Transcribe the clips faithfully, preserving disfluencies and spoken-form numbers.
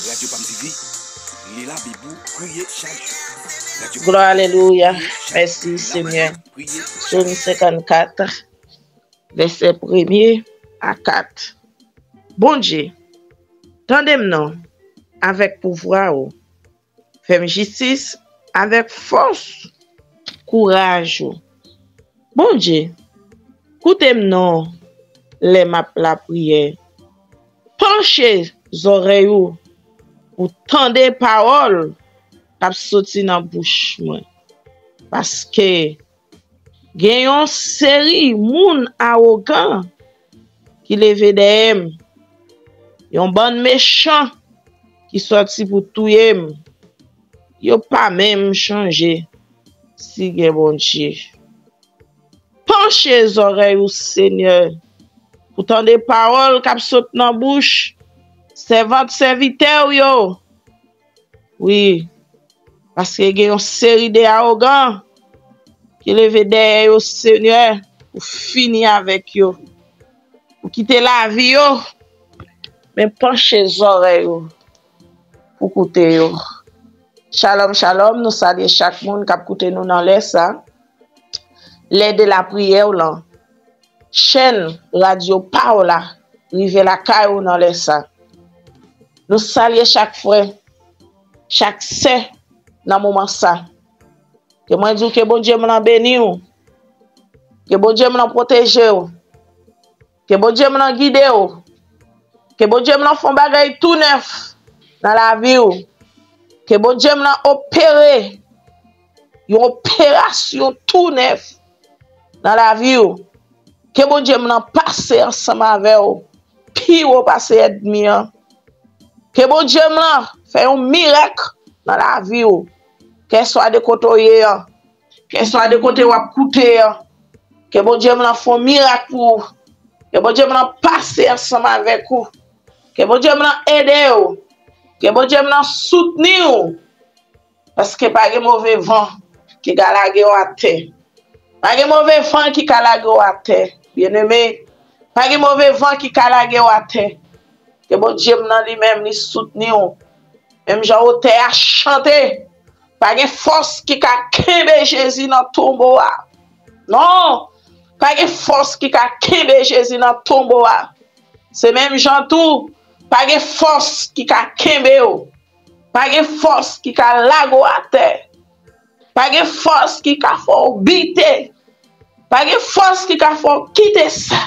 Radyo Pam T V, li la Bib ou priye chak jou. Radyo Glwa, alelouya. Mèsi, Senyè. Sòm senkannkat, vèsè premye a kat. Bondye, tande m non, avèk pouvwa ou. Fè m jistis avèk fòs kouraj ou. Bondye, koute m non lè m ap lapriyè. Panche zòrèy ou pou tande pawòl k ap soti nan bouch mwen. Paske gen yon seri moun awogan ki leve dèyè m, yon bann mechan ki sòti pou touye m. Yo pa menm chanje si gen Bondye. Panche zòrèy ou, Senyè, pou tande pawòl k ap sot nan bouch sèvant sèvitè w yo. Wi, paske gen yon seri de awogan ki leve dèyè yo, Senyè, pou fini avèk yo, pou kite lavi yo, men panche zòrèy ou pou koute yo. Shalom, shalom, nou salye chak moun k ap koute nou nan lè sa. Lè de lapriyè w lan, chèn radyo pa w la rive lakay ou nan lè sa. Nou salye chak frè, chak sè nan moman sa. Ke mwen di w ke Bondye m lan beni w. Ke Bondye m lan pwoteje w. Ke Bondye m lan gide w. Ke Bondye m lan fè yon bagay tou nèf nan lavi w. Ke Bondye m lan opere yon operasyon tou nèf nan lavi w. Ke Bondye m lan pase ansanm avè w pi wo pase ènmi an. Ke Bondye m lan fè yon mirak nan lavi w. Kèswa de kote w ye an, kèswa de kote w ap koute an, ke Bondye m lan fè yon mirak pou ou. Ke Bondye m lan pase ansanm avèk ou. Ke Bondye m lan ede w. Ke Bondye m lan soutni w. Paske pa gen move van ki ka lage w atè. Pa gen move van ki ka lage w atè, byeneme. Pa gen move van ki ka lage w atè. Ke Bondye m nan li menm, li soutni w. Menm jan otè a chante, pa gen fòs ki ka kenbe Jezi nan tonbo a. Non, pa gen fòs ki ka kenbe Jezi nan tonbo a. Se menm jan tou, pa gen fòs ki ka kenbe w. Pa gen fòs ki ka lage w atè. Pa gen fòs ki ka fè w bite. Pa gen fòs ki ka fè w kite sa.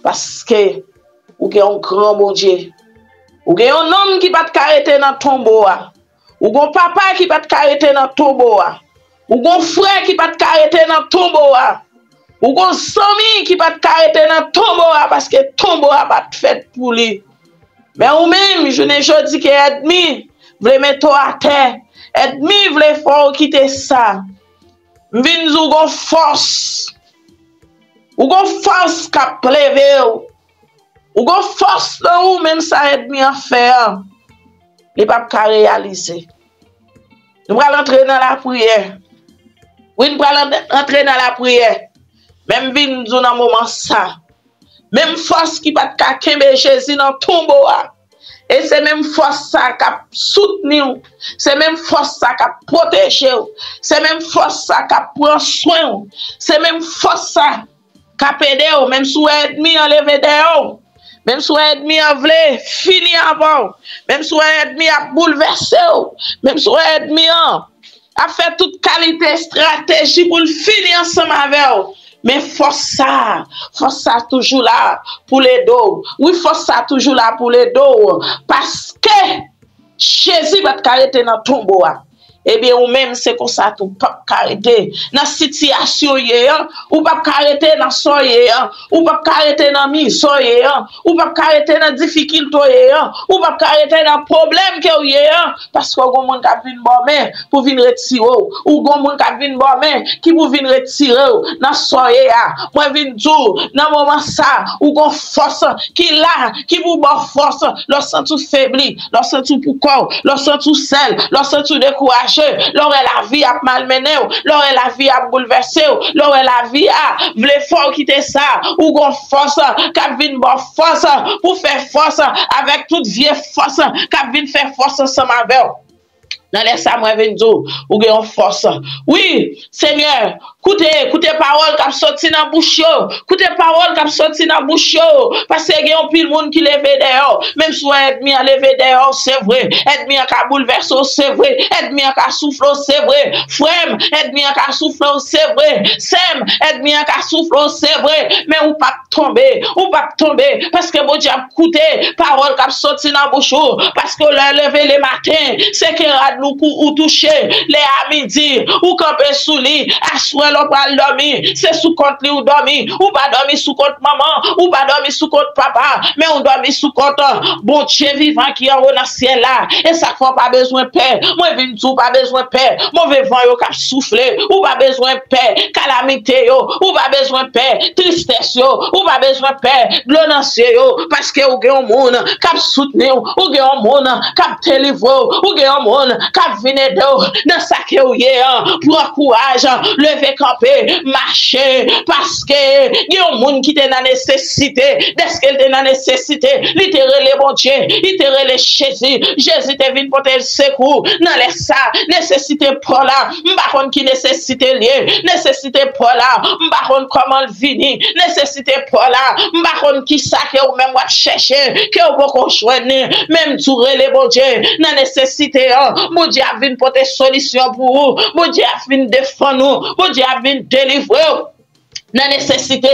Paske ou gen yon gran Bondye. Ou gen yon nonm ki pa t ka rete nan tonbo a. Ou gen yon papa ki pa t ka rete nan tonbo a. Ou gen yon frè ki pa t ka rete nan tonbo a. Ou gen yon zanmi ki pa t ka rete nan tonbo a, paske tonbo a pa t fèt pou li. Men ou menm, jounen jodi ke ènmi vle mete w atè, ènmi vle fè w kite sa. M vin di w gon fòs. Ou gon fòs k ap leve w. Ou gon fòs nan ou, menm sa ènmi an fè an, li p ap ka reyalize. Nou pral antre nan lapriyè. Wi, nou pral an- antre nan lapriyè. Men m vin di w nan moman sa, menm fòs ki pa t ka kenbe Jezi nan tonbo a, e se menm fòs sa k ap soutni w. Se menm fòs sa k ap pwoteje w. Se menm fòs sa k ap pran swen w. Se menm fòs sa k ap ede w. Menm si w wè ènmi an leve dèyè w, menm si w wè ènmi an vle fini avè w, menm si w wè ènmi ap boulvèse w, menm si w wè ènmi an ap fè tout kalite estrateji pou l fini ansanm avè w. Men fòs sa, fòs sa toujou la pou l ede w. Wi, fòs sa toujou la pou l ede w. Paske Jezi pa t ka rete nan tonbo a. Ebyen, ou menm, se konsa tou, w p ap ka rete nan sitiyasyon w ye an. Ou p ap ka rete nan sa w ye an. Ou p ap ka rete nan mizè w ye an. Ou p ap ka rete nan difikilte w ye an. Ou p ap ka rete nan pwoblèm ke w ye an. Paske w gon moun k ap vin ba w men pou vin retire w. Ou gon moun k ap vin ba w men ki pou vin retire w nan sa w ye a. Mwen vin di w, nan moman sa, ou gon fòs ki la, ki pou ba w fòs. Lè w santi w febli, lè w santi w pou kò w, lè w santi w sèl, lè w santi w dekouraje, mache, lè w wè lavi ap malmennen w, lè w wè lavi ap boulvèse w, lè w wè lavi a vle fè w kite sa, ou gon fòs k ap vin ba w fòs pou fè fòs avèk tout vye fòs k ap vin fè fòs ansanm avè w. Nan lè sa, mwen vin di w, ou gen yon fòs. Wi, Senyè, koute, koute pawòl k ap soti nan bouch yo. Koute pawòl k ap soti nan bouch yo. Paske gen yon pil moun ki leve dèyè w. Menm si w wè ènmi an leve dèyè w, se vre. Ènmi an ka boulvèse w, se vre. Ènmi an ka soufle w, se vre. Frè m, ènmi an ka soufle w, se vre. Sè m, ènmi an ka soufle w, se vre. Men ou p ap tonbe. Ou p ap tonbe. Paske Bondye ap koute pawòl k ap soti nan bouch ou, paske lè w leve lematen, se ke rad ou kou ou touche, lè a midi, ou kanpe sou li, aswè lè w pral dòmi, se sou kont li ou dòmi, ou pa dòmi sou kont manman, ou pa dòmi sou kont papa, men ou dòmi sou kont Bondye vivan ki anwo nan syèl la. E sa k fè w pa bezwen pè. Mwen vin di w pa bezwen pè. Move van yo k ap soufle, ou pa bezwen pè. Kalamite yo, ou pa bezwen pè. Tristès yo, ou pa bezwen pè. Dlo nan zye yo, paske ou gen yon moun k ap soutni w, ou gen yon moun k ap delivre w, ou gen yon moun k ap vin ede w nan sa ke w ye an. Pran kouraj, leve kanpe, mache, paske gen yon moun ki te nan nesesite. Dèske l te nan nesesite, li te rele Bondye, li te rele Jezi. Jezi te vin pote l sekou. Nan lè sa, nesesite pa w la, m pa konn ki nesesite l ye. Nesesite pa w la, m pa konn kòman l vini. Nesesite pa w la, m pa konn kisa ke ou menm w ap chèche, ke ou poko jwenn li. Men m di w rele Bondye nan nesesite an. Bondye ap vin pote solisyon pou ou. Bondye ap vin defann ou. Bondye ap vin delivre w. Nan nesesite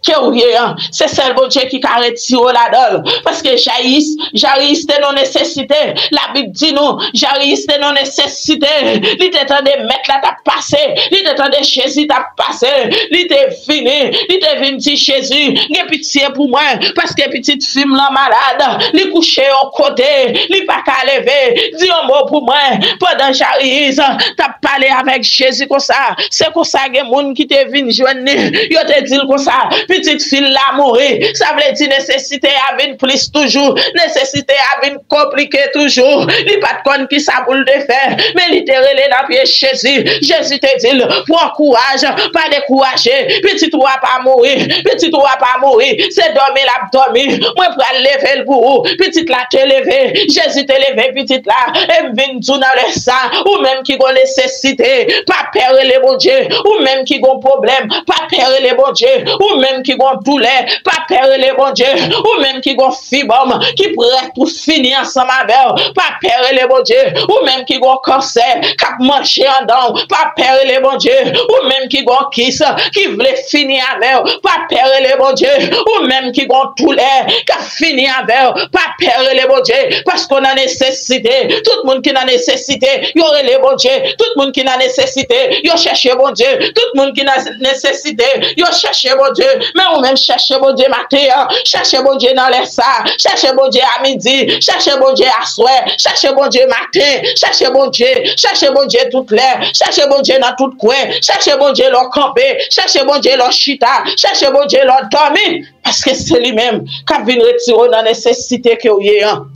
ke ou ye an, se sèl Bondye ki ka retire w ladan l. Paske Jayis, Jayis te nan nesesite. Labib di nou, Jayis te nan nesesite. Li te tande Mèt la t ap pase. Li te tande Jezi t ap pase. Li te vini. Li te vin di Jezi, gen pitye pou mwen, paske pitit fi m lan malad. Li kouche yon kote. Li pa ka leve. Di yon mo pou mwen. Pandan Jayis t ap pale avèk Jezi konsa, se konsa gen moun ki te vin jwenn li. Yo te di l konsa, pitit fi l la mouri. Sa vle di nesesite a vin plis toujou. Nesesite a vin konplike toujou. Li pa t konn kisa pou l te fè. Men li te rele nan pye Jezi. Jezi te di l, pran kouraj, pa dekouraje. Pitit ou a pa mouri. Pitit ou a pa mouri. Se dòmi l ap dòmi. Mwen pral leve l pou ou. Pitit la te leve. Jezi te leve pitit la. E m vin di w nan lè sa, ou menm ki gon nesesite, pa pè rele Bondye. Ou menm ki gon pwoblèm, pa pè rele Bondye. Ou menm ki gon doulè, pa pè rele Bondye. Ou menm ki gon fibòm, ki prèt pou fini ansanm avè w, pa pè rele Bondye. Ou menm ki gon kansè k ap manje anndan w, pa pè rele Bondye. Ou menm ki gon kis ki vle fini avè w, pa pè rele Bondye. Ou menm ki gon doulè k ap fini avè w, pa pè rele Bondye. Paske w nan nesesite. Tout moun ki nan nesesite, yo rele Bondye. Tout moun ki nan nesesite, yo chèche Bondye. Tout moun ki nan nesesite, yo chèche Bondye. Men ou menm, chèche Bondye maten an. Chèche Bondye nan lè sa. Chèche Bondye a midi. Chèche Bondye aswè. Chèche Bondye maten. Chèche Bondye. Chèche Bondye tout lè. Chèche Bondye nan tout kwen. Chèche Bondye lè w kanpe. Chèche Bondye lè w chita. Chèche Bondye lè w dòmi. Paske se li menm k ap vin retire w nan nesesite ke w ye an.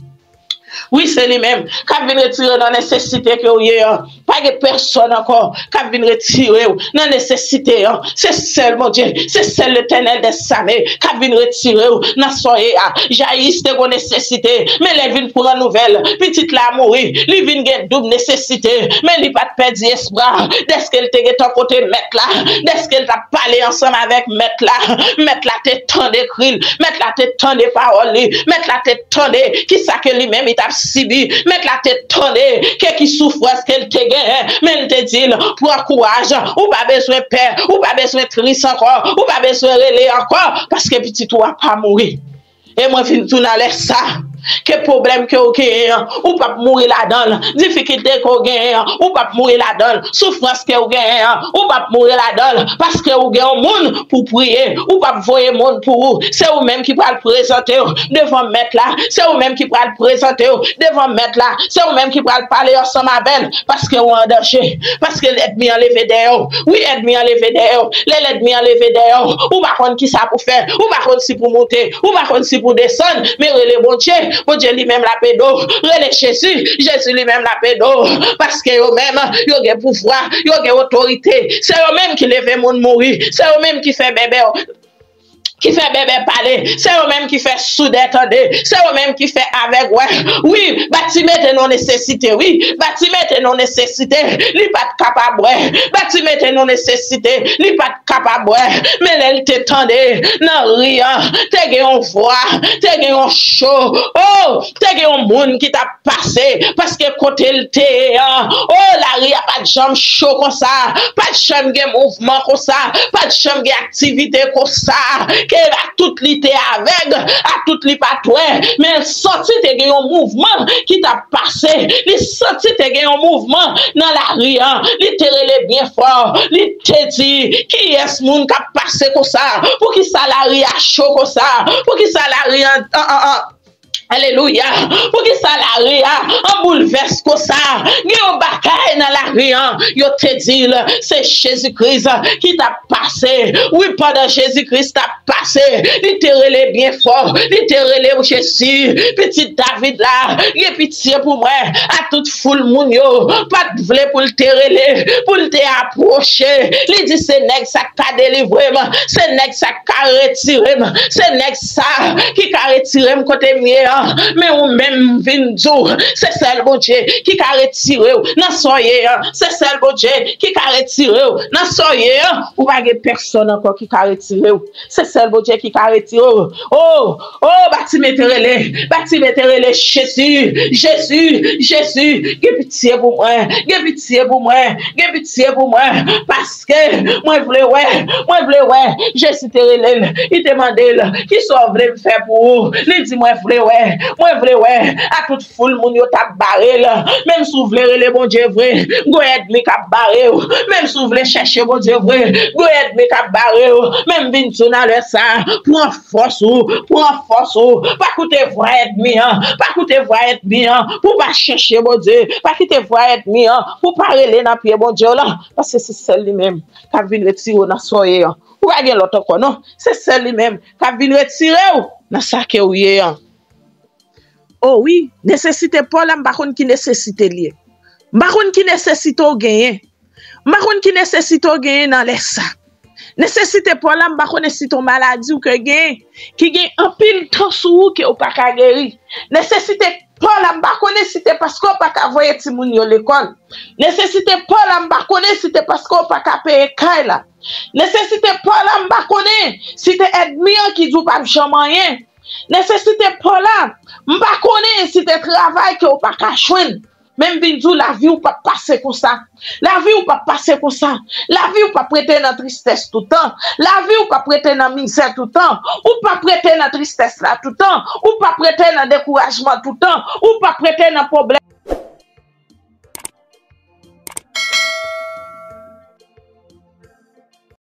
Wi, se li menm k ap vin retire w nan nesesite ke w ye an. Pa gen pèsonn ankò k ap vin retire w nan nesesite an. Se sèl Bondye, se sèl Letènèl dèzame k ap vin retire w nan sa w ye a. Jayis te gon nesesite, men lè l vin pran nouvèl pitit la mouri, li vin gen doub nesesite. Men li pa t pèdi espwa dèske l te gentan kote Mèt la, dèske l t ap pale ansanm avèk Mèt la. Mèt la te tande kri l, Mèt la te tande pawòl li, Mèt la te tande kisa ke li menm li t ap sibi, Mèt la te tande ke ki soufrans ke l te genyen, men l te di l, pran kouraj, ou pa bezwen pè, ou pa bezwen tris ankò, ou pa bezwen rele ankò, paske pitit ou a pa mouri. E mwen vin di w nan lè sa, ke pwoblèm ke w genyen an, ou p ap mouri ladan l. Difikilte ke w genyen an, ou p ap mouri ladan l. Soufrans ke w genyen an, ou p ap mouri ladan l. Paske ou gen yon moun pou w priye. Ou p ap voye moun pou ou. Se ou menm ki pral prezante w devan Mèt la. Se ou menm ki pral prezante w devan Mèt la. Se ou menm ki pral pale ansanm avè l. Paske ou an danje. Paske lènmi an leve dèyè w. Wi, ènmi an leve dèyè w. Lè lènmi an leve dèyè w, ou pa konn kisa pou fè. Ou pa konn si pou moute. Ou pa konn si pou desann. Men rele Bondye. Bondye li menm l ap ede w. Rele Jezi. Jezi li menm l ap ede w. Paske yo menm, yo gen pouvwa, yo gen otorite. Se yo menm ki leve moun mouri. Se yo menm ki fè bèbè ki fè bèbè pale, se yo menm ki fè soudè tande, se yo menm ki fè avèg wè. Wi, Batime te nan nesesite, wi, Batime te nan nesesite, li pa t kapab wè. Batime te nan nesesite, li pa t kapab wè. Men lè l te tande nan ri an, te gen yon vwa, te gen yon cho, oh, te gen yon moun ki t ap pase, paske kote l te ye an, oh, lari a pa t janm cho konsa, pa t janm gen mouvman konsa, pa t janm gen aktivite konsa, ke atout li te avèg, atout li pa t wè, men l santi te gen yon mouvman ki t ap pase, li santi te gen yon mouvman nan lari an, li te rele byen fò, li te di, kiyès moun k ap pase konsa? Poukisa lari a cho konsa? Poukisa lari an, an, an, an, Alelouya. Poukisa lari a an boulvès konsa? Gen yon bagay nan lari an. Yo te di l, se Jezi Kris ki t ap pase. Wi, pandan Jezi Kris t ap pase, li te rele byen fò. Li te rele, Jezi, pitit David la, gen pitye pou mwen. Atout foul moun yo pa t vle pou l te rele, pou l te apwoche. Li di, se nèg sa k ka delivre m, se nèg sa k ka retire m, se nèg sa ki ka retire m kote m ye an. Men ou menm, m vin di w, se sèl Bondye ki ka retire w nan sa w ye an. Se sèl Bondye ki ka retire w nan sa w ye an. Ou pa gen pèsonn ankò ki ka retire w. Se sèl Bondye ki ka retire w. Oh, oh, Batime te rele, Batime te rele, Jezi, Jezi, Jezi, gen pitye pou mwen, gen pitye pou mwen, gen pitye pou mwen, paske mwen vle wè, mwen vle wè. Jezi te rele l, li te mande l, kisa w vle m fè pou ou? Li di, mwen vle wè, mwen vle wè. Atout foul moun yo t ap bare l. Menm si w vle rele Bondye vre, gon ènmi k ap bare w. Menm si w vle chèche Bondye vre, gon ènmi k ap bare w. Men m vin di w nan lè sa, pran fòs ou, pran fòs ou. Pa koute vwa ènmi an, pa koute vwa ènmi an pou w pa chèche Bondye. Pa kite vwa ènmi an pou w pa rele nan pye Bondye w lan. Paske se sèl li menm k ap vin retire w nan sa w ye an. Ou pa gen lòt ankò non. Se sèl li menm k ap vin retire w nan sa ke w ye an. O wi, nesesite pa w la, m pa konn ki nesesite l ye. M pa konn ki nesesite w genyen. M pa konn ki nesesite w genyen nan lè sa. Nesesite pa w la, m pa konnen si t on maladi w ke genyen, ki gen anpil tan sou ou ke w pa ka geri. Nesesite pa w la, m pa konnen si te paske w pa ka voye timoun yo lekòl. Nesesite pa w la, m pa konnen si te paske w pa ka peye kay la. Nesesite pa w la, m pa konnen si te ènmi an ki di w p ap janm anyen. Nesesite pa w la, m pa konnen si te travay ke w pa ka jwenn. Men m vin di w, lavi w p ap pase konsa. Lavi w p ap pase konsa. Lavi w p ap rete nan tristès toutan. Lavi w p ap rete nan mizè toutan. Ou p ap rete nan tristès la toutan. Ou p ap rete nan dekourajman toutan. Ou p ap rete nan pwoblèm